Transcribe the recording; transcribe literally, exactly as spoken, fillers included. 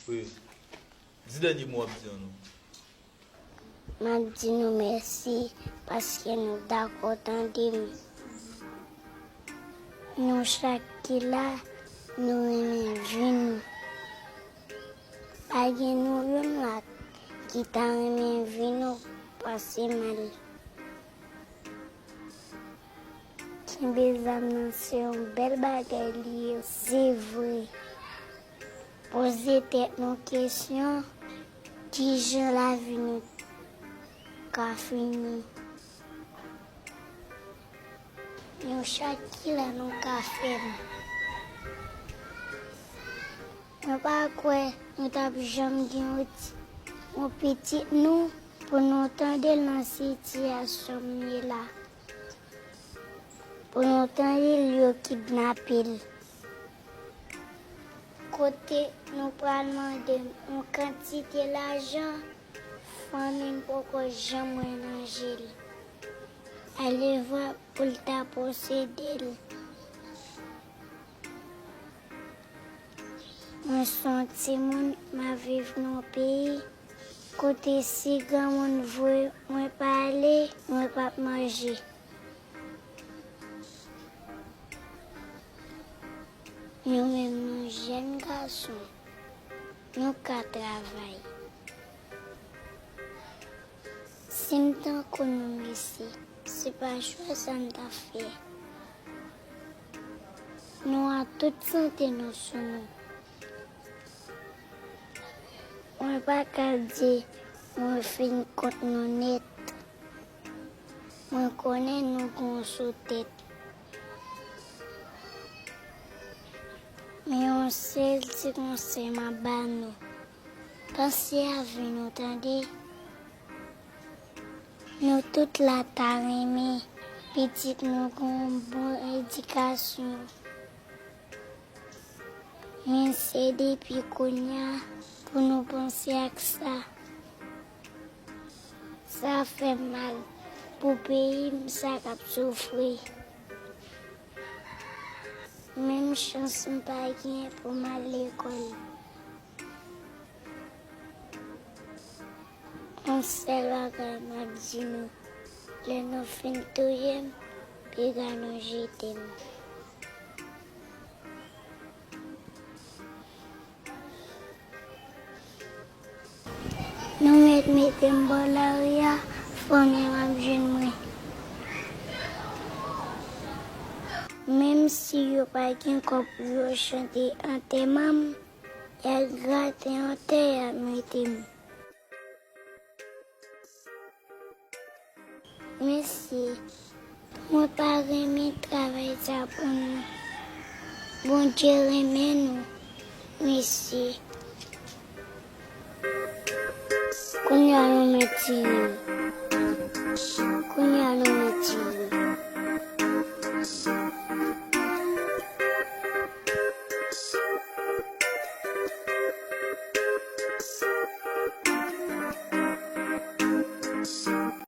Wi. Di dènye mo w ap di an non. M ap di nou mèsi paske nou dakò tande m. Nou chak ki la, nou renmen vi nou. Pa gen nou youn la ki ta renmen vi nou pase mal. Kenbe zam nan se yon bèl bagay li ye, se vre. Poze tèt nou kesyon, kijan lavi nou ka fini? Nou chak ki la nou ka fè l. Mwen pa kwè nou t ap janm gen yon ti, yon pitit nou pou nou tande l nan sitiyasyon m ye la. Pou nou tande l yo kidnape l. Kote nou pral mande m yon kantite lajan, fanmi m poko janm wè nan je l. Alevwa pou l ta posede l. Mwen se yon timoun, m ap viv nan yon peyi kote si granmoun voye mwen pa ale, mwen p ap manje. Nou menm nou jèn gason, nou ka travay. Si m tankou nou mesye, se pa chwa sa m ta fè. Nou a tout sante nou sou nou. Mwen pa ka di mwen fin kont nou nèt. Mwen konnen nou gon sou tèt. Men yon sèl ti konsèy m ap ba nou. Panse a vi nou tande. Nou tout la ta renmen pitit nou gon bon edikasyon. Men se depi kounye a pou nou panse ak sa. Sa fè m mal pou peyi m sa k ap soufri. Menm chans m pa gen pou m al lekòl. Yon sèl bagay m ap di nou, lè nou fin touye m, piga nou jete m. Nou mèt mete m bò lari a, fanmi m ap jwenn mwen. Menm si yo pa gen kòb pou yo chante antèman m, y a grate yon tè y a mete m. Mesye, mwen pa renmen travay sa pou nou. Bondye renmen nou, mesye. Kounye a nou mèt tire m. Kounye a nou mèt tire m.